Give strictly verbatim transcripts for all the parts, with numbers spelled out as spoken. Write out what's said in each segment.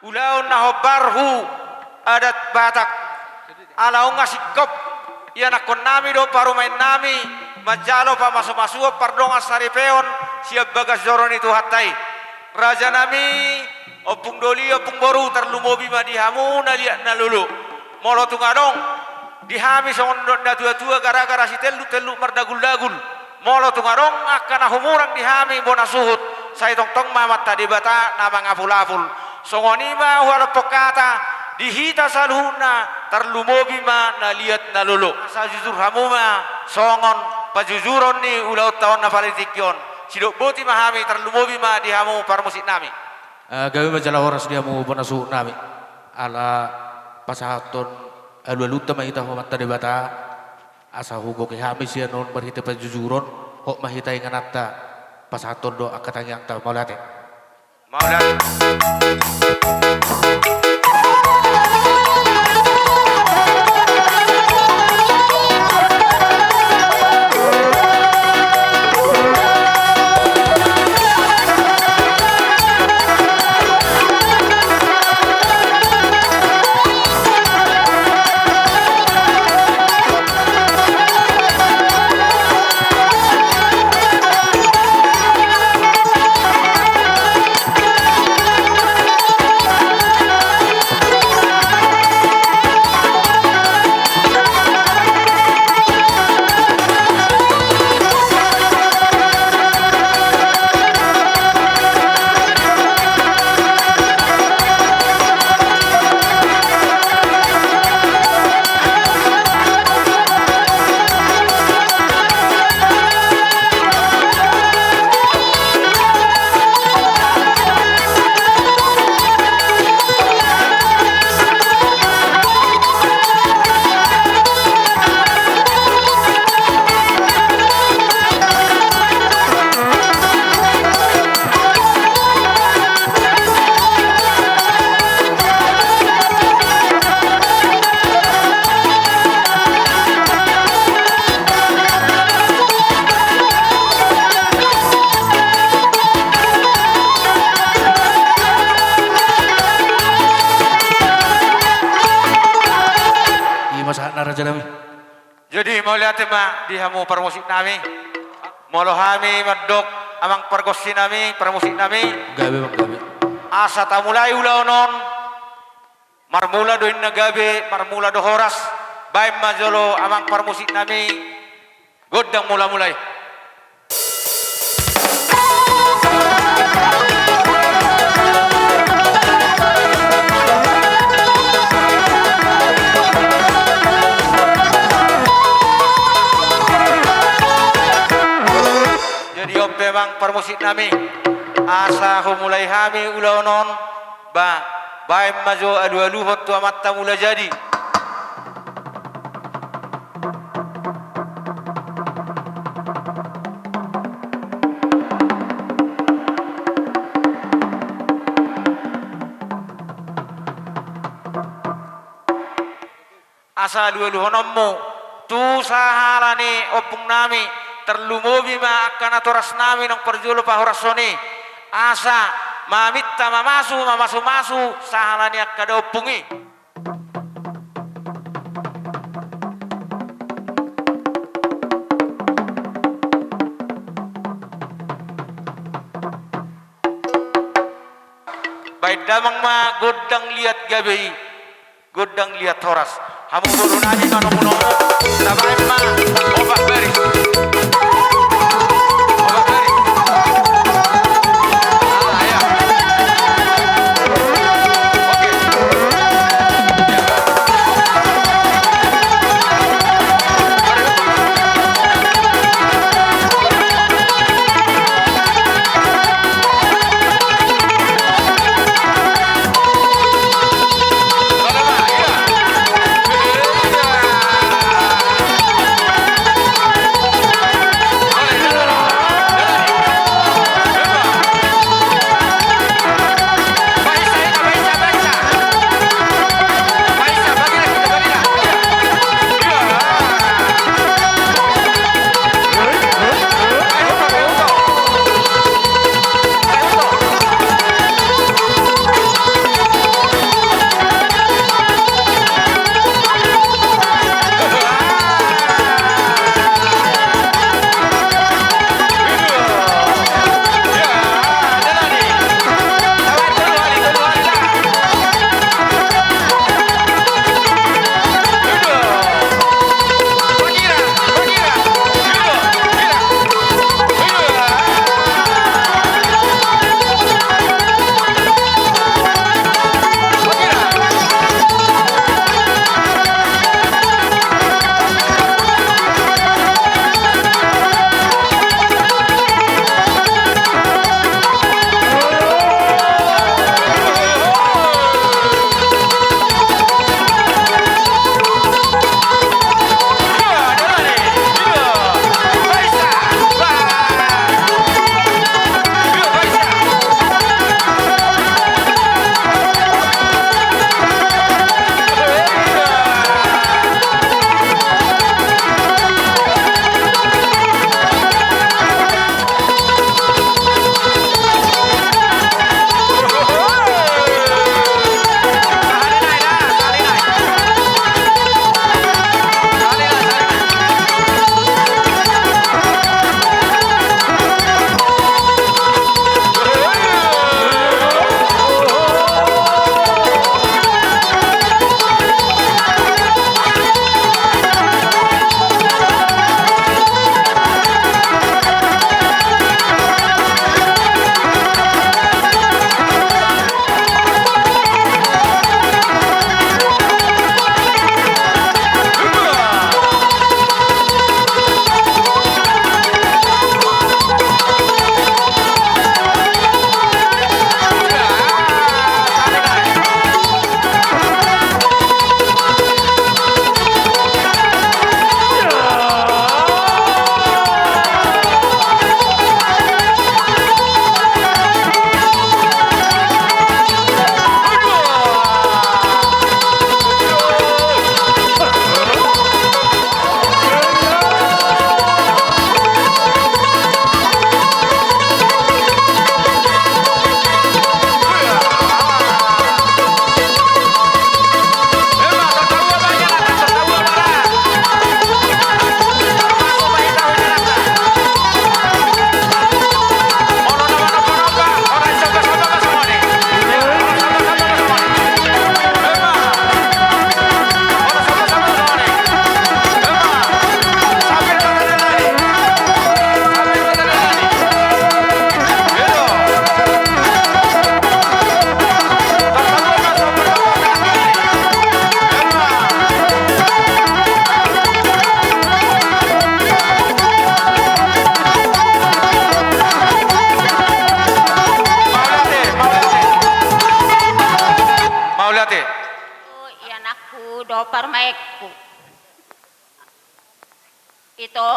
Ulaon na hombar hu adat Batak. Ala unga singkop ianakkonnami dohot parumaennami manjalo pamasumasuon pardongan saripeon sian bagas joro ni Tuhanta i. Rajanami, ompung doli, ompung boru, tarlumobi ma di hamu na liat na lolo. Molo tung adong di hami songon dok natuatua gara-gara sitellutelluk mardaguldagul, molo tung adong angka na humurang di hami bona suhut, sai tongtong ma Amanta Debata na mangapulapul. Songon i ma hualompon hata di hita saluhutna, tarlumobi ma na liat na lolo. Asa jujur hamu ma songon pajujuron ni ulaonta on na paling tingki on. Sidok boti ma hami, tarlumobi ma di hamu parmusiknami. Ah, gabe ma jala horas di hamu bona suhutnami. Ala pasahathon alualunta ma hita tu Amanta Debata, asa hugohi hami sian on marhite pajujuron. Hot ma hita ingananta, pasahathon do angka tangiangta. Mauliate. Mauliate. I ma sahatna, rajanami. Jadi mauliate ma di hamu parmusiknami. Molo hami mandok amang pargonsinami, parmusiknami, gabe, amang, gabe. Asa tamulai ulaon on, marmula do inna gabe, marmula do horas. Baen ma jolo amang parmusiknami gondang mulamula i. Jadi on pe, amang parmusiknami, asa humulai hami ulaon on, ba, baen ma jo alualuhon tu Amanta Mulajadi. Asa alualuhononmu tu sahala ni ompungnami, tarlumobi ma angka natorasnami naung parjolo pahorashon i, asa maminta mamasu, mamasumasu sahala ni angka daompung i. Baen damang ma gondang liat gabe i, gondang liat horas. Hamu borunami manomunomu, tabaen ma opat baris. Opat baris. Ah, ya. Oke. Ya. Parumaenku. Ito,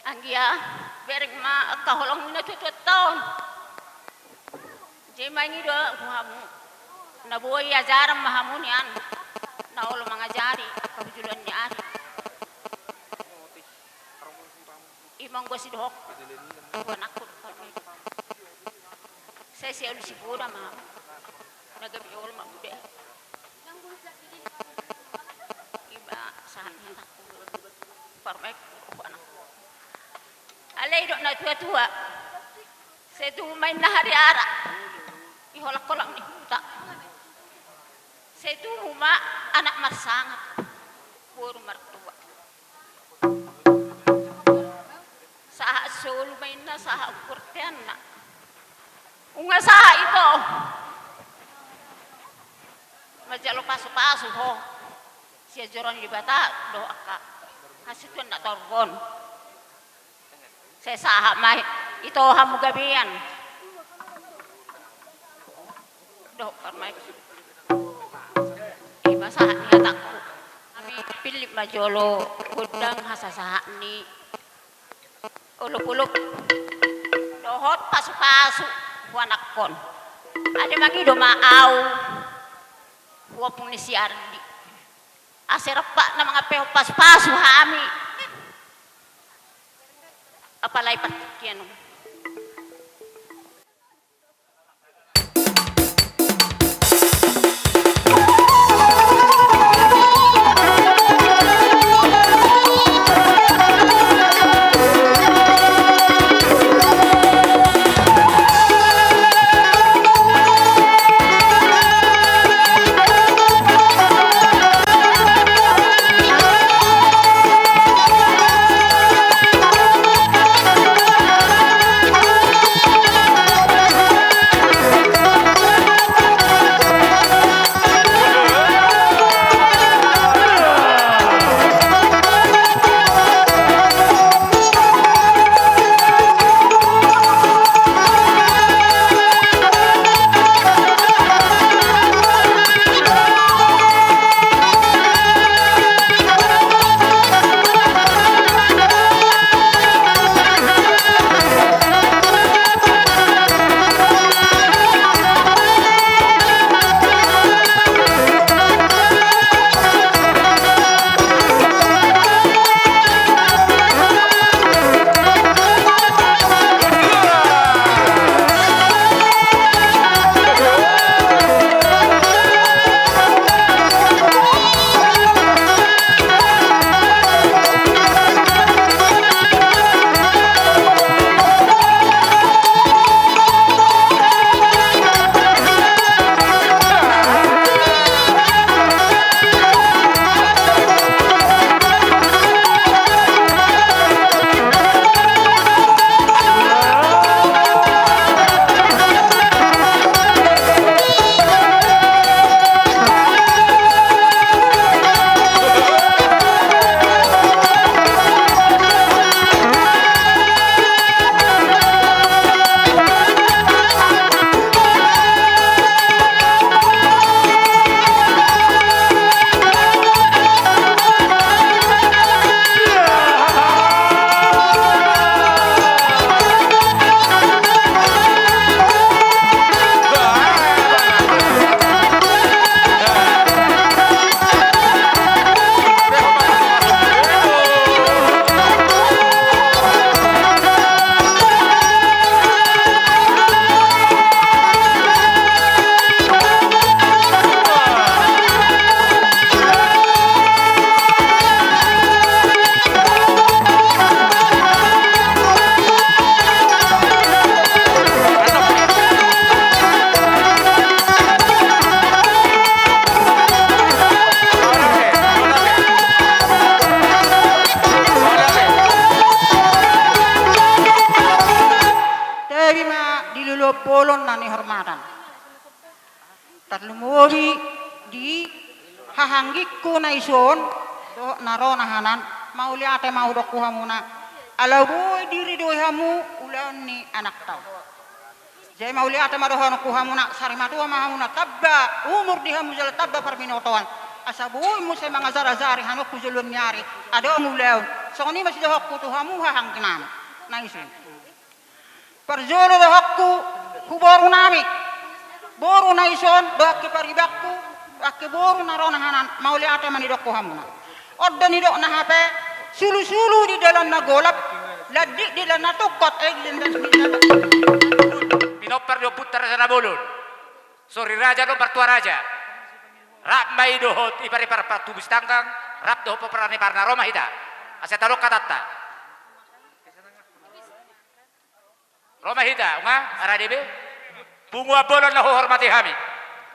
anggia, bereng ma angka holong ni natuatuanta on. Jadi mangido au tu hamu, na boi ajaran ma hamu nian, na olo mangajari angka hujuluan ni ari. Ima anggo sidohok tu anakku. Sai sialusi poda ma hamu, na gabe olo ma mudena. Ima sahat ni hatangku. Parumaenku, anak. Alai didok natuatua, sai tubu ma inna hariara di holangkolang ni huta. Sai tubu ma anak marsangap, boru martua. Sahat solu ma inna, sahat umporteanna. Nunga sahat ito manjalo pasupasu ho sian joro ni Debata dohot angka hasuhuton na torop on. Sai sahat ma ito hamu gabean dohot parumaen. Ima sahat ni hatangku. Hami pillit ma jolo gondang hasasahat ni olopolop dohot pasupasu tu anakkon. Alai mangido ma au tu ompung ni si Ardi, asa rap ma na mangampehon pasupasu hami. Apalai partingkian on. Tabi ma di luluan bolon na nihormatan. Tarlumobi di hahanggingku na dison dohot na ro na hanan, mauliate ma hudok tu hamuna. Ala boi diridoi hamu ulaon ni anakta on. Jadi mauliate ma dohononku hamuna, sari matua ma hamuna, tamba umur di hamu jala tamba parbinotoan. Asa boi muse mangajar-ajari anakku joloan ni ari, adong ulaon. Songon i ma sidohononku tu hamu haha anggi nami. Na ison. Parjolo dohononku, tu boru nami. Boru na ison, dohononku paribakku, dohononku boru na ro na hanan, mauliate ma nidokku hamuna. On do nidok na hape, sulu-sulu di dalan na golap, landik di dalan na tungkot, eh, di dalan na... Pinompar ni ompunta Raja Nabolon. Sori Raja dohot Martua Raja. Rap ma i dohot ipar-ipar partubu Sitanggang, rap dohot pomparan ni parna, ro ma hita. Asa tadok hatanta. Ro ma hita, unga, ara debe. Punguan bolon na huhormati hami.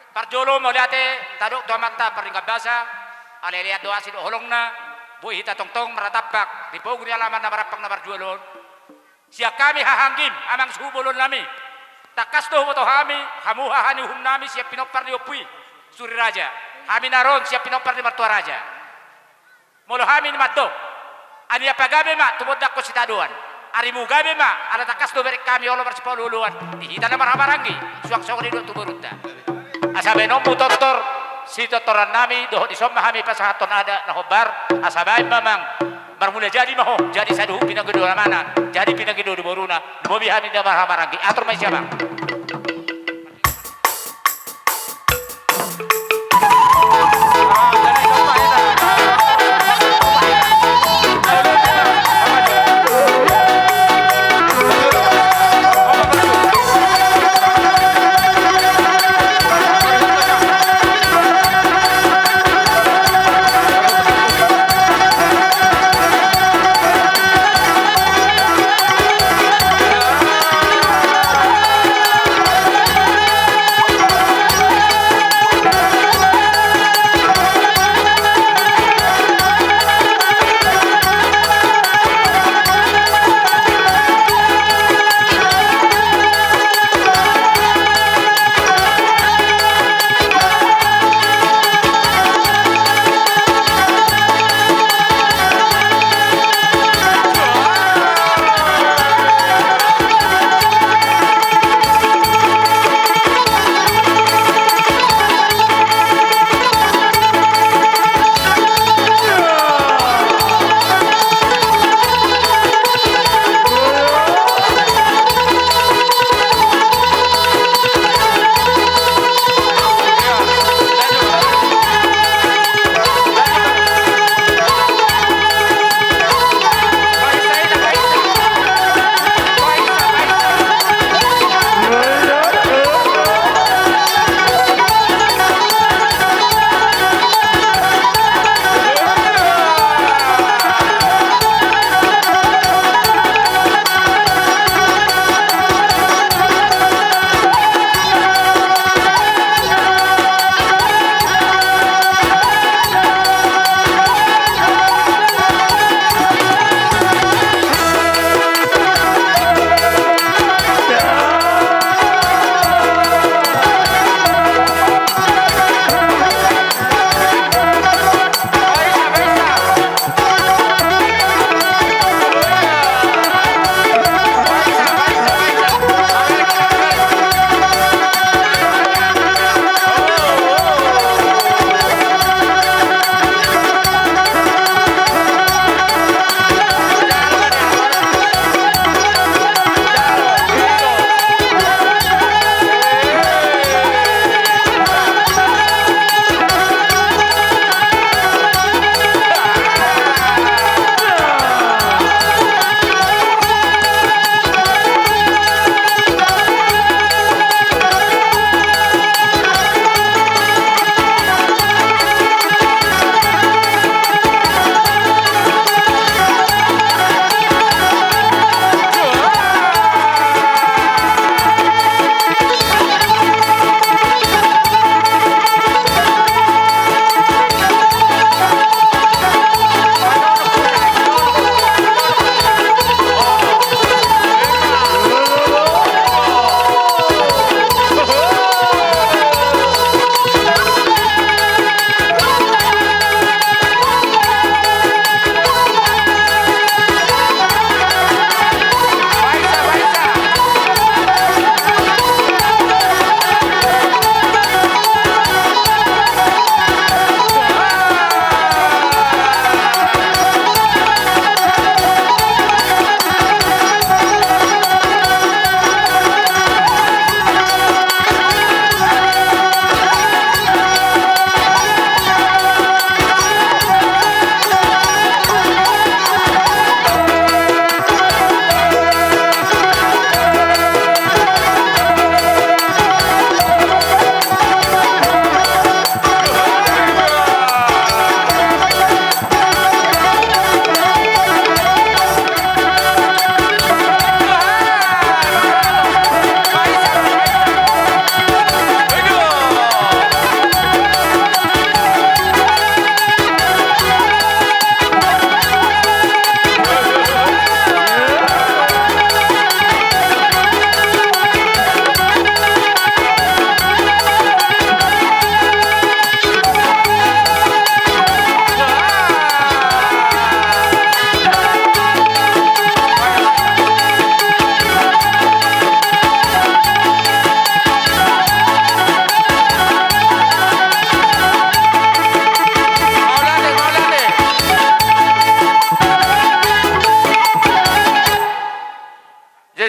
Parjolo mauliate tadok tu Amanta Pardenggan Basa, alai lean do asi dohot holongna, boi hita tongtong marnatampak di pogu ni alaman na marampang na marjual on. Sian hami haha anggim, amang suhut bolon nami. Tangkas do huboto hami, hamu haha ni uhum nami sian pinompar ni ompu i, Suri Raja. Hami na ro on sian pinompar ni Martua Raja. Molo hami na mandok, anian pagabe ma tumondangkon sitadoan. Arimu gabe ma, ala tangkas do bereng hami olo marsipaolo-oloan di hita na marhahamaranggi, suang songon i dohot tu borunta. Asa baenonmu tortor, sitortoran nami, dohot dison ma hami pasahathon adat na hombar, asa baen ma amang, marmula jadi ma ho, jadi sadohut pinangido ni amanna, jadi pinangido ni boruna, lumobi hami na marhahamaranggi, atur ma i si amang.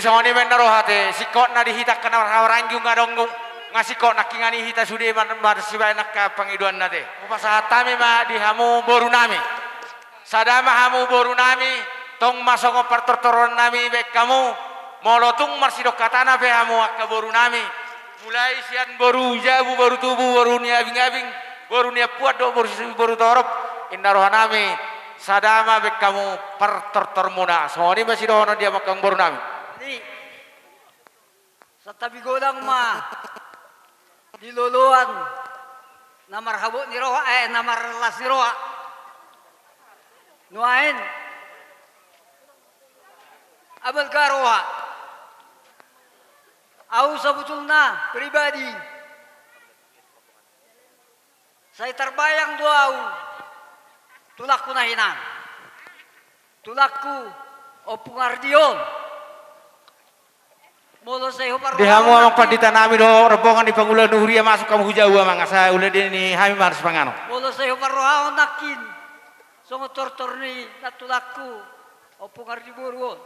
Songon i ma inna roha te, singkotna di hita angka na marhahamaranggi nunga adong, nunga singkop nangkiningan i hita sude mar-, marsibaen angka pangidoanna te. Hupasahat hami ma di hamu boru nami. Sada ma hamu boru nami, tong ma songon partortoron nami baen hamu, molo tung marsidok hatana pe hamu angka boru nami. Mulai sian boru jabu, boru tubu, boru ni abing-abing, boru ni ampuan dohot boru si-, boru torop, inna roha nami, sada ma baen hamu partortormuna. Songon i ma sidohonon di hamu angka boru nami. Jadi, santabi godang ma di loloan na marhabot ni roha, eh, na marlas ni roha. Nuaeng abalga roha. Au sabotulna pribadi sai tarbayang do au tulangku na hinan. Tulangku Ompung Ardi on. Molo sai huparrohahon nangkin. Di hamu amang pandita nami dohot rombongan ni pangula ni huria, masuk hamu hujau amang, asa ula di hami ma sipanganon. Molo sai huparrohahon nangkin songon tortor ni nantulangku Ompung Ardi boru on.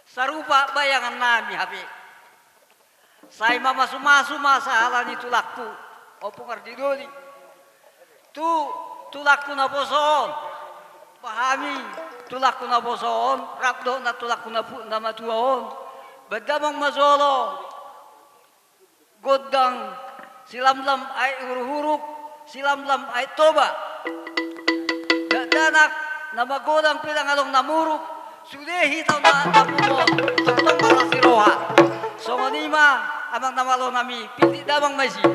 Sarupa bayangan nami hape. Sai mamasumasu ma sahala ni tulangku Ompung Ardi doli. Tu tulangku naposo on. Pahami tulangku naposo on, rap dohot nantulangku na pu-, na matua on. Baen damang ma jolo gondang silamlam aek huruk-huruk, silamlam aek Toba. Dakdanak na magodang pe ndang adong na muruk, sude hita na, na muruk, tongtong marlas ni roha. Songon i ma amang na malo nami, pindik damang ma disi.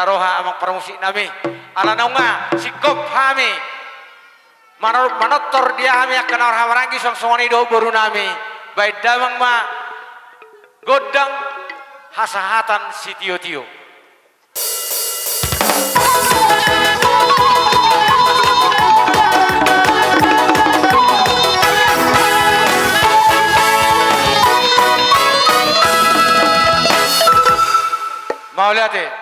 Roha amang parmusik nami, ala nunga singkop hami manor-, manortor dia hami angka na marhahamaranggi, suang songon i dohot boru nami. Baen damang ma gondang hasahatan sitiotio. Mauliate.